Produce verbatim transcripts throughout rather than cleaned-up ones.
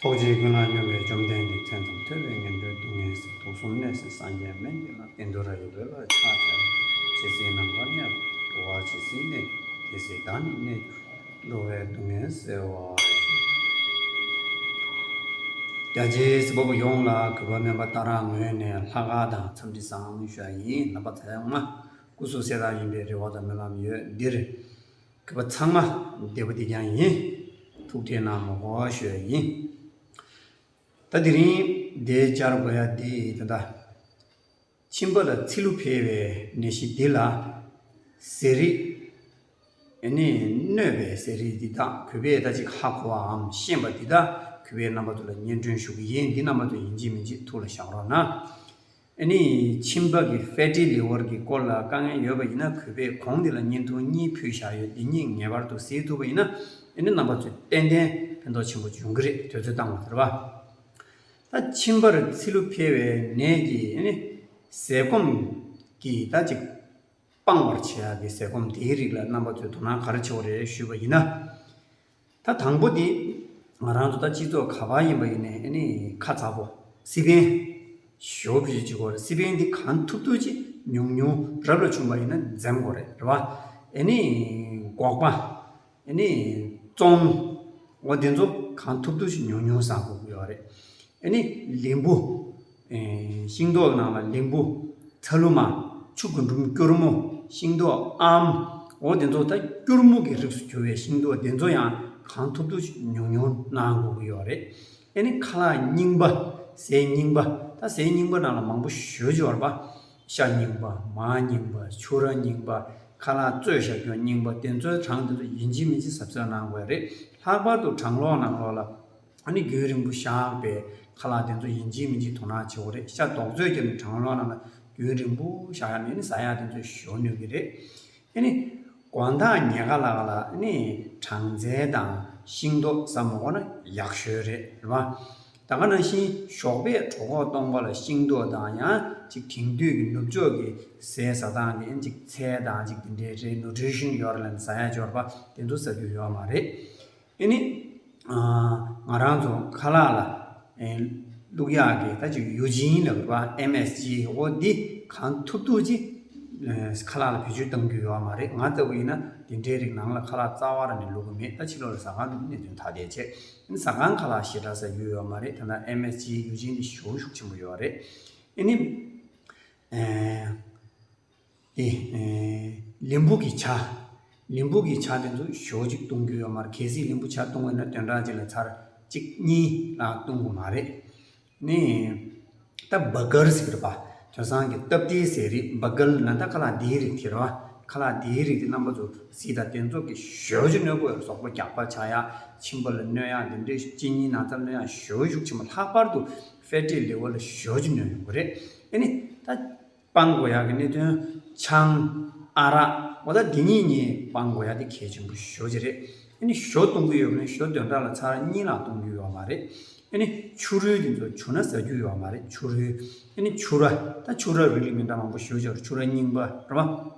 ཐུགས་རྗེ་ཀུན་ལ་སྙོམས་པའི་བཅོམ་ལྡན་འདས། མཚན་ཙམ་ཐོས་པས་ངན་འགྲོའི་སྡུག་བསྔལ་སེལ། དུག་གསུམ་གནས་སའི་སངས་རྒྱས་སྨན་གྱི་བླ། བསྟན་དུ་རབ་ཡིན་བོད་ལ་ཕྱག་འཚལ་ལོ། ཇི་སྲིད་ནམ་མཁའ་གནས་པ་འགྲོ་བ་ཇི་སྲིད་ནས། དེ་སྲིད་བདག་ནི་གནས་འགྲོ་བའི་སྡུག་བསྔལ་སེལ་བར་ཤོག། རྒྱ་ཆེའི་གཟིགས་པ་པོ་ཡོངས་ལ་གུས་པ་སྨན་པ་ཏཱ་ར་ངོས་ནས་ལྷག་དཀར་དང་འཚམས་འདྲི་བཟང་ཞུ་ཡ་ཡིན། རྣམ་པ་ཚང་མ་སྐུ་གཟུགས་གསལ་ཐང་ཡིན་པའི་རེ་བ་དང་སྨོན་ལམ་ཡོད། འདིར་གུས་པ་ཚང་མ་བདེ་པོ་བདེ་རྐྱང་ཡིན། ཐུགས་ཁྲལ་གནང་མ་དགོས་ཞུ་ཡ་ཡིན། ད་དེ་རིང་འདིར་སྦྱར་དགོས་ཡ་འདི་ད་ལྟ་མཆིན་པ་ལ་ཚིལ་ལུ་འཕེལ་བའི་ནད་གཞི་འདི་ལ་ཟས་རིགས། ཨ་ནི་གནོད་པའི་ཟས་རིགས་འདི་དག་གུས་པས་ད་ཅིག་ཧ་གོ་བའམ་ཤེས་པ་འདི་དག་གུས་པས་རྣམ་པ་ཚོ་ལ་སྙན་སྒྲོན་ཞུ་གི་ཡིན། འདི་རྣམ་པ་ཚོ་ཡིན་གཅིག་མིན་གཅིག་ཐུགས་ལ་བཞག་རོགས་གནང་། ཨ་ནི་མཆིན་པ་གི་ཕེ་ཊི་ལི་ཝར་གྱི་སྐོར་ལ་དཀའ་ངལ་ཡོད་པ་ཡིན་ན་གུས་པས་གོང་འདི་ལ་བརྙན་ཐུང་གཉིས་ཕུལ་བཞག་ཡོད། འདི་གཉིས་ངེས་པར་དུ་གཟིགས་ཐུབ་པ་ཡིན་ན་ཨ་ནི་རྣམ་པ་ཚོས་ཏན་ཏན་ཕན་ཐོགས་ཆེན་པོ་འབྱུང་གི་རེད། དུས་ཚོད་བཏང་བ་དེ་རེད་པ། ད་མཆིན་པར་ཚིལ་ལུ་འཕེལ་བའི་ནད་ཀྱི་ཨ་ནི་ཟས་སྐོམ་གྱི་ད་ཅིག་སྤང་བར་བྱེད་ཡག་གི་ཟས་སྐོམ་དེའི་རིགས་ལ་རྣམ་པ་ཚོས་དོ་སྣང་ག་རེ་བྱེད་དགོས་རེད་ཞུས་པ་ཡིན་ན། ད་དང་པོ་འདི་ང་རང་ཚོ་ད་སྤྱི་ཚོགས་ག་པར་ཡིན་པ་ཡིན་ནའི་ཨ་ནི་ཁ་ཚ་པོ་སི་པན་ཞོ་བུ་ཅིག་གོ་རེད། སི་པན་འདི་གང་ཐུབ་ཐུབ་ཅིག་ཉུང་ཉུང་རབ་ལ་བྱུང་པ་ཡིན་ན་འཛེམ་དགོས་རེད། རེད་པ། ཨ་ནི་སྒོག་པ། ཨ་ནི་ཙོང་། འོ་དེ་ཚོ་གང་ཐུབ་ཐུབ་ཅིག་ཉུང་ཉུང་ཟ་དགོས་ཀྱི་ཡོད་རེད། ཨ་ནི་ལིམ་བུ། ཨེ་ཤིང་ཏོག་ནང་ལ་ལིམ་བུ། ཚ་ལུ་མ། ཆུ་རྒུན་འབྲུམ་སྐྱུར་མོ། ཤིང་ཏོག་ཨམ། འོ་དེ་ཚོ་ད་སྐྱུར་མོ་གི་རིགས་སུ་གྱུར་བའི་ཤིང་ཏོག་དེ་ཚོ་ཡང་གང་ཐུབ་ཐུབ་ཉུང་ཉུང་གནང་དགོས་ཀྱི་ཡོད་རེད། ཨ་ནི་ཁ་ལག་རྙིང་པ། ཟས་རྙིང་པ། ད་ཟས་རྙིང་པ་ནང་ལ་མང་པོ་ཞེ་པོ་ཅིག་ཡོད་རེད་པ། ཤ་རྙིང་པ། མར་རྙིང་པ། ཕྱུར་ར་རྙིང་པ། ཁ་ལག་བཙོས་བཞག་རྒྱུ་རྙིང་པ། དེ་ཚོའི་གྲངས་དེ་ཚོ་ཡིན་གཅིག་མིན་གཅིག་གཟབ་གཟབ་གནང་དགོས་རེད། ལྷག་པར་དུ་གྲང་གློག་ནང་ལོགས་ལ། ཨ་ནི་རྒྱུན་རིང་པོ་བཞག་པའི་ཁ་ལག་དེ་ཚོ་ཡིན་གཅིག་མིན་གཅིག་དོ་སྣང་བྱེད་དགོས་རེད། ཤ་རྡོག་བཙོས་བརྒྱབ་ནས་གྲང་གློག་ནང་ལ་རྒྱུན་རིང་པོ་བཞག་ཡ་མེད་ན་ཟ་ཡ་དེ་ཚོ་ཞོ་གནོད་ཀྱི་རེད། ཨ་ནི་དགོང་དག་ཉལ་ཁ་ལ་ཁ་ལ་ཨ་ནི་སྦྲང་རྩི་དང་ཤིང་ཏོག་ཟ་མ་དགོས་ན་ཡག་ཤོས་རེད། རེད་པ། ད་ག་ནང་བཞིན་ཞོགས་པའི་གྲོད་ཁོག་སྟོང་པ་ལ་ཤིང་ཏོག་དང་ཡང་ཅིག་དེང་དུས་ཀྱི་ནུབ་ཕྱོགས་ཀྱི་ཟས་ཟ་སྟངས་ཀྱི་ཨ་ནི་ཅིག་ཚལ་དང་ཅིག་དེ་འདྲའི་རེད། ནུ་ཊི་རི་ཤན་ཡོད་རེད་ལབ་ནས་ཟ་ཡ་འབྱོར་པ་དེ་ཚོ་ཟ་རྒྱུ་ཡོད་མ་རེད། ཨ་ནི། ང་རང་ཚོ་ཁ་ལག་ལ་བླུག་ཡག་གི་ད་ཅིག་ཡུ་ཇིན་ལབ་པ་ཨེམ་ཨེས་ཇི་འོ་འདི་གང་ཐུབ་ཐུབ་ཅིག་ཁ་ལག་ལ་བེད་སྤྱོད་གཏང་རྒྱུ་ཡོད་མ་རེད། ང་ལྟ་བུ་ཡིན་ན་དེ་འདྲའི་རིགས་ནང་ལ་ཁ་ལག་རྩ་བ་ར་ནས་བླུག་གི་མེད། ད་ཕྱི་ལོགས་ལ་ཟ་ཁང་དུ་གནས་ཚུལ་ཐ་དད་བྱས། ཨ་ནི་ཟ་ཁང་ཁ་ལག་ཞེ་དྲག་ཟ་རྒྱུ་ཡོད་མ་རེད། ད་ལྟ་ཨེམ་ཨེས་ཇི་ཡུ་ཇིན་འདི་ཞེ་པོ་ཤུགས་ཆེན་པོ་ཡོད་རེད། ཨ་ནི། དེ། ལིམ་བུ་གི་ཇ། ལིམ་བུ་གི་ཇ་དེ་ཚོ་ཞོ་གཅིག་བཏུང་རྒྱུ་ཡོད་མ་རེད། གལ་སྲིད་ལིམ་བུ་ཇ་བཏུང་བས་ན་བདུན་ཕྲག་གཅིག་ལ་ཚར་གཅིག་གཉིས་ལ་བཏུང་དགོས་མ་རེད། ནི། ད་བྷར་གར་ཟེར་གི་རེད་པ། དེང་སང་གི་སྟབས་བདེའི་ཟས་རིགས་བྷར་གར་ན་ད་ཁ་ལག་འདིའི་རིགས་དེ་རེད་པ། ཁ་ལག་འདིའི་རིགས་དེ་རྣམ་པ་ཚོ་གཟིགས་དང་། དེ་ཚོ་གི་ཞོ་གཅིག་གནོད་དགོས། གཟུགས་པོ་རྒྱགས་པ་ཆགས་ཡ། མཆིན་པ་ལ་གནོད་ཡ། དེ་འདྲའི་གཅིན་སྙི་ན་ཚ་གནོད་ཡ་ཞོ་ཤུགས་ཆེན་པོ། ལྷག་པར་དུ་ཕེ་ཊི་ལི་ཝར་ལ་ཞོ་གཅིག་གནོད་ཡོང་གི་རེད། ཨ་ནི་ད། སྤང་དགོས་ཡག་གི་གནད་དོན། ཆང་། ཨ་རག་འོ་ད་འདི་གཉིས་གཉིས་སྤང་དགོས་ཡག་དེ་གལ་ཆེན་པོ་ཞེ་པོ་ཅིག་རེད། ཨ་ནི་ཞོ་བཏུང་གི་ཡོད་པ་ན་ཞོ་བདུན་ཕྲག་ལ་ཚར་གཉིས་ལ་བཏུང་རྒྱུ་ཡོད་མ་རེད། ཨ་ནི་ཕྱུ་རུ་དེ་ཚོ་བྱུགས་ན་ཟ་རྒྱུ་ཡོད་མ་རེད། ཕྱུ་རུ། ཨ་ནི་ཕྱུ་ར། ད་ཕྱུ་ར་རིགས་ལ་མི་འདྲ་མང་པོ་ཞེ་པོ་ཅིག་ཡོད་རེད། ཕྱུ་ར་རྙིང་པ་རེད་པ།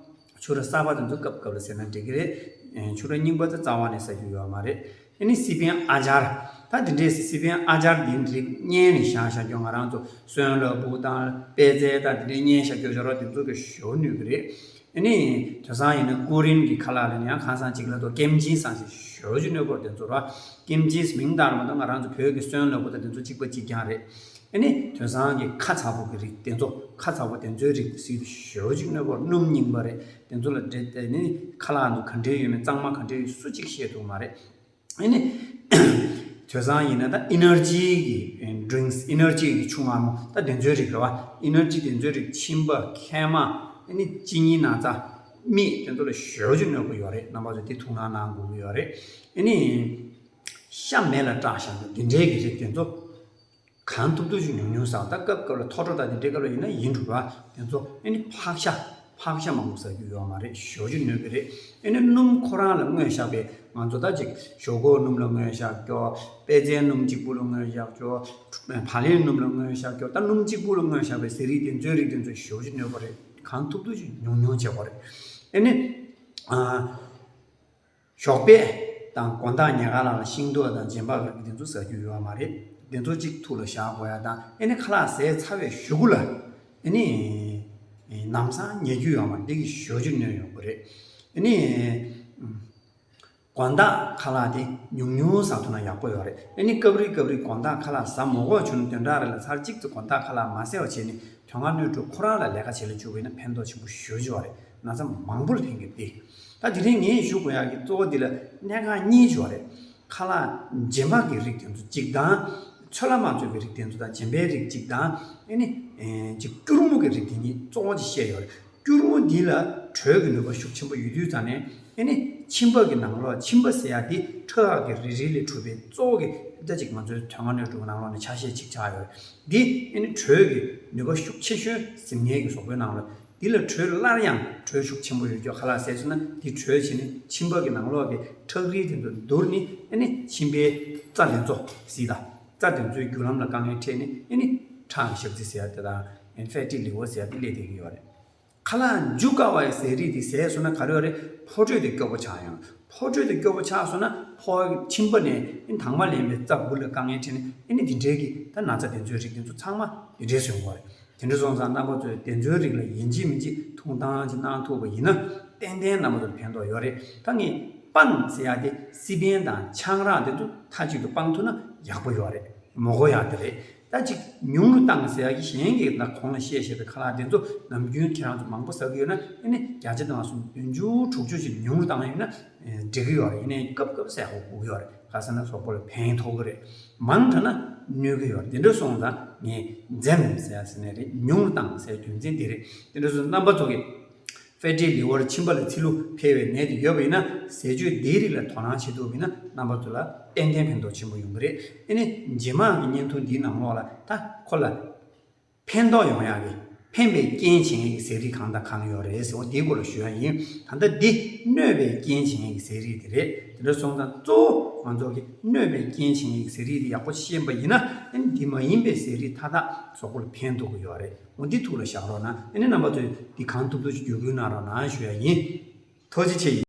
ཕྱུ་ར་གསར་པ་དེ་ཚོ་སྐབས་སྐབས་ལ་ཟས་ན་འགྲིག་གི་རེད། ཨ། ཕྱུ་ར་རྙིང་པ་དེ་རྩ་བ་ནས་ཟ་རྒྱུ་ཡོད་མ་རེད། ཨ་ནི་སི་པན་ཨ་ཅར། ད་དེ་འདྲའི་སི་པན་ཨ་ཅར་འདི་འདྲའི་བསྙལ་ནས་བཞག་བཞག་རྒྱུ། ང་རང་ཚོ་སོན་ལ་ཕུག་དང་པད་ཚལ་དང་དེ་འདྲའི་བསྙལ་བཞག་རྒྱུ་ཞོ་ར་དེ་ཚོ་གི་ཞོ་གནོད་གི་རེད། ཨ་ནི་དེང་སང་ཡིན་ན་ཀུ་རིན་གྱི་ཁ་ལག་ལ་ནི་ཡང་ཁ་སང་གཅིག་ལ་ཏོ་ཀེམ་ཅི་སང་ཞིག་ཞོ་ཅིག་གནོད་གོ་དེ་ཚོ་ར། ཀེམ་ཅི་མིང་ལྟར་མ་གཏོགས་ང་རང་ཚོ་བོད་ཀྱི་སོན་ལ་ཕུག་དང་དེ་ཚོ་གཅིག་པ་གཅིག་རྐྱང་རེད། ཨ་ནི་དེང་སང་གི་ཁ་ཚ་པོ་གི་རིགས་དེ་ཚོ། ཁ་ཚ་པོ་དེ་ཚོའི་རིགས་ཟེར་དུས་ཞོ་ཅིག་གནོད་གོ། སྣུམ་རྙིང་པ་རེད། དེ་ཚོ་ལ་འདྲེ་དེ་ནི་ཁ་ལག་ཚོ་ག་འདྲའི་ཡོད་མེད། གཙང་མ་ག་འདྲའི་ཡོད་སུ་གཅིག་ཤེས་ཐུབ་མ་རེད། ཨ་ནི། དེང་སང་ཡིན་ན་ད་ཨེ་ནར་ཇི་གི་ཌི་རིང་ཀི་སི། ཨེ་ནར་ཇི་གི་ཆུ་མངར་མོ། ད་དེ་ཚོའི་རིགས་རེད་པ། ཨེ་ནར་ཇི་དེ་ཚོའི་རིགས། མཆིན་པ། མཁལ་མ། ཨ་ནི་གཅིན་སྙི་ན་ཚ། མིག་དེ་ཚོ་ལ་ཞོ་ཅིག་གནོད་ཀྱི་ཡོད་རེད། རྣམ་པ་ཚོ་དེ་ཐུགས་སྣང་གནང་དགོས་ཀྱི་ཡོད་རེད། ཨ་ནི། ཤ་མེད་ལ་སྐྲག་བཞག་འདུག་དེ་འདྲའི་གི་རིགས་དེ་ཚོ། གང་ཐུབ་ཐུབ་ཅིག་ཉུང་ཉུང་ཟ། ད་སྐབས་སྐབས་ལ་ཐོ་ཁྲོ་དང་དེ་འདྲའི་སྐབས་ལ་ཡིན་ན་ཡིན་འགྲོ་བ། དེ་ཚོ་ཨ་ནི་ཕག་ཤ། ཕག་ཤ་མང་པོ་ཟ་རྒྱུ་ཡོད་མ་རེད། ཞོ་ཅིག་གནོད་ཀྱི་རེད། ཨ་ནི་སྣུམ་ཁོ་རང་ལ་མངོན་བཞག་པའི་ང་ཚོ་ད་ཅིག་ཞོག་ཁོག་སྣུམ་ལ་མངོན་བཞག་རྒྱུ། པད་ཚལ་སྣུམ་གཅིག་པུ་ལ་མངོན་བཞག་རྒྱུ། བག་ལེབ་སྣུམ་ལ་མངོན་བཞག་རྒྱུ། ད་སྣུམ་གཅིག་པུ་ལ་མངོན་བཞག་པའི་ཟས་རིགས་དེ་ཚོའི་རིགས་དེ་ཚོ་ཞོ་ཅིག་གནོད་པ་རེད། གང་ཐུབ་ཐུབ་ཅིག་ཉུང་ཉུང་བྱེད་དགོས་རེད། ཨ་ནི། ཨ། ཞོགས་པ་དང་དགོང་དག་ཉལ་ཁ་ལ་ཤིང་ཏོག་དང་རྗེན་པ་གི་རིགས་དེ་ཚོ་ཟ་རྒྱུ་ཡོད་མ་རེད། དེ་ཚོ་གཅིག་ཐུགས་ལ་བཞག་དགོས་ཡ་དང་། ཨེ་ནི་ཁ་ལག་ཟས་ཚར་བའི་གཞུག་གུ་ལ་ཨེ་ནི་ནམ་སང་ཉལ་རྒྱུ་ཡོད་མ་རེད། འདི་གི་ཞོ་ཅིག་བསྣུན་ཡོང་གི་རེད། ཨེ་ནི་དགོང་དག་ཁ་ལག་དེ་ཉུང་ཉུང་ཟ་ཐུབ་ན་ཡག་པོ་ཡོད་རེད། ཨེ་ནི་སྐབས་རེ་སྐབས་རེ་དགོང་དག་ཁ་ལག་ཟ་མ་དགོས་བྱུང་ན་བདུན་ཕྲག་རེ་ལ་ཚར་གཅིག་ཙམ་དགོང་དག་ཁ་ལག་མ་ཟས་པ་བྱས་ནས་དོན་ལྔ་སྣོད་དྲུག་ཁོ་རང་ལ་ལས་ཀ་བྱེད་ལ་བཅུག་པ་ཡིན་ན་ཕན་ཐོགས་ཆེན་པོ་ཞེ་པོ་ཅིག་ཡོད་རེད། ན་ཚ་མང་པོ་ལ་ཕན་གྱི་རེད། ད་དེ་རིང་ངས་ཞུ་དགོས་ཡག་གི་གཙོ་བོ་འདི་ལ་གནད་འགག་གཉིས་ཅིག་ཡོད་རེད། ཁ་ལག་རྗེན་པ་གི་རིགས་དེ་ཚོ་གཅིག་དང་། ཚོད་ལ་མ་ཚོད་པའི་རིགས་དེ་ཚོ་དང་། རྗེན་པའི་རིགས་གཅིག་དང་། ཨེ་ནི་ཨེ་གཅིག་སྐྱུར་མོ་གི་རིགས་དེ་གཉིས་གཙོ་བོ་ཅིག་བཤད་ཡོད་རེད། སྐྱུར་མོ་འདི་ལ་དྲོད་ཀྱི་ནུས་པ་ཤུགས་ཆེན་པོ་ཡོད་དུས་ཙང་ནས། ཨེ་ནི་མཆིན་པ་གི་ནང་ལོགས། མཆིན་པ་ཟེར་ཡ་འདི་ཁྲག་གི་རིལ་རིལ་ལས་གྲུབ་པའི་གཙོ་བོ་གི་ད་ཅིག་ང་ཚོའི་དོན་ལྔ་སྣོད་དྲུག་ནང་ལོགས་ནས་ཆ་ཤས་གཅིག་ཆགས་ཡོད་རེད། འདི་ཨེ་ནི་དྲོད་ཀྱི་ནུས་པ་ཤུགས་ཆེ་ཤོས་ཟིན་ངེས་ཀྱི་གཟུགས་པོའི་ནང་ལ། འདི་ལ་དྲོད་སླར་ཡང་དྲོད་ཤུགས་ཆེན་པོ་ཡོད་རྒྱུ་ཁ་ལག་ཟས་སོང་ན། འདི་དྲོད་བྱས་ནས་མཆིན་པ་གི་ནང་ལོགས་ཀྱི་ཁྲག་རིལ་དེ་ཚོ་བསྡུར་ནས། ཨེ་ནི་མཆིན་པའི་རྩ་དེ་ཚོ་ཟིག་དང་། རྩ་དེ་ཚོའི་རྒྱུ་ལམ་ལ་དཀའ་ངལ་འཕྲད་ནས། ཨེ་ནི་ཁྲག་གི་ཞག་རྩི་ཟེར་ཡ་དེ་དང་། ཨེ་ནི་ཕེ་ཊི་ལི་ཝར་ཟེར་ཡ་དེ་སླེབས་བསྡད་ཀྱི་ཡོད་རེད། ཁ་ལག་འཇུ་དཀའ་བའི་ཟས་རིགས་དེ་ཟས་སོང་ན་ག་རེ་ཡོད་རེད། ཕོ་དྲོད་དེ་སྐྱོ་པོ་ཆགས་ཡོང་། ཕོ་དྲོད་དེ་སྐྱོ་པོ་ཆགས་སོང་ན་ཕོ་མཆིན་པ་ནས་ཨེ་ནི་དྭངས་མ་ལེན་པའི་རྩ་དགུ་ལ་དཀའ་ངལ་འཕྲད་ནས། ཨེ་ནི་འདི་འདྲའི་གི་ད་ན་ཚ་དེ་ཚོའི་རིགས་དེ་ཚོ་ཚང་མ་འདི་འདྲའི་བཟོ་ཡོང་གི་རེད། དེ་འདྲ་སོང་ཙང་རྣམ་པ་ཚོས་དེ་ཚོའི་རིགས་ལ་ཡིན་གཅིག་མིན་གཅིག་ཐུགས་སྣང་ཅིག་གནང་ཐུབ་པ་ཡིན་ན། ཏན་ཏན་རྣམ་པ་ཚོར་ཕན་ཐོགས་ཡོད་རེད། ད་ངས་སྤང་ཟེར་ཡ་དེ་སི་པན་དང་ཆང་རག་དེ་ཚོ་མཐའ་གཅིག་ཏུ་སྤང་ཐུབ་ན་ཡག་པོ་ཡོད་རེད། མ་དགོས་ཡག་དེ་རེད། ད་ཅིག་ཉུང་རུ་བཏང་ཟེར་ཡ་གི་གཞན་གྱིས་ད་གོང་ལ་བཤད་བཞག་པའི་ཁ་ལག་དེ་ཚོ་ནམ་རྒྱུན་ཁྱེད་རང་ཚོ་མང་པོ་ཟ་གི་ཡོད་ན། ཨེ་ནི་བརྒྱ་ཆ་དང་སུམ་བདུན་ཅུ་དྲུག་ཅུ་ཞིག་ཉུང་རུ་བཏང་ཡོད་ན་འགྲིག་གི་ཡོད་རེད། ཡིན་ནའི་སྐབས་སྐབས་ཟས་དགོས་ཀྱི་ཡོད་རེད། ག་ཟེར་ན་གཟུགས་པོ་ལ་ཕན་ཐོགས་ཀྱི་རེད། མང་དྲགས་ན་གནོད་ཀྱི་ཡོད་རེད། དེ་འདྲ་སོང་ཙང་ངས་འཛེམ་ཟེར་ཡ་ཟེར་ནས་རེད། ཉུང་རུ་བཏང་ཟེར་རྒྱུ་མཚན་དེ་རེད། དེ་འདྲ་སོང་རྣམ་པ་ཚོ་གིས་ཕེ་ཊི་ལི་ཝར་མཆིན་པ་ལ་ཚིལ་ལུ་འཕེལ་བའི་ནད་དེ་ཡོད་པ་ཡིན་ན། ཟས་བཅུད་འདིའི་རིགས་ལ་དོ་སྣང་བྱེད་ཐུབ་པ་ཡིན་ན་རྣམ་པ་ཚོ་ལ་ཏན་ཏན་ཕན་ཐོགས་ཆེན་པོ་ཡོང་གི་རེད། ཨེ་ནི་རྗེས་མ་གི་བརྙན་ཐུང་འདིའི་ནང་ལོགས་ལ་ད་ཁོ་ལ་ཕན་ཐོགས་ཡོང་ཡག་གི། ཕན་པའི་རྐྱེན་བྱེད་མཁན་གྱི་ཟས་རིགས་གང་དང་གང་ཡོད་རེད་ཟེར་བ་འདིའི་སྐོར་ལ་ཞུ་ཡ་ཡིན། ད་ལྟ་འདི་གནོད་པའི་རྐྱེན་བྱེད་མཁན་གྱི་ཟས་རིགས་དེ་རེད། དེ་འདྲ་སོང་ཙང་གཙོ་བོ་ང་ཚོ་གི་གནོད་པའི་རྐྱེན་བྱེད་མཁན་གྱི་ཟས་རིགས་དེ་ཡག་པོ་ཤེས་པ་ཡིན་ན། ཨེ་ནི་འདི་མ་ཡིན་པའི་ཟས་རིགས་མཐའ་དག་གཟུགས་པོ་ལ་ཕན་ཐོགས་ཀྱི་ཡོད་རེད། འོ་འདི་ཐུགས་ལ་བཞག་རོགས་གནང་། ཨེ་ནི་རྣམ་པ་ཚོས་འདི་གང་ཐུབ་ཐུབ་ཅིག་བརྒྱུད་སྐུལ་གནང་རོགས་གནང་ཞུ་ཡ་ཡིན། ཐུགས་རྗེ་ཆེ།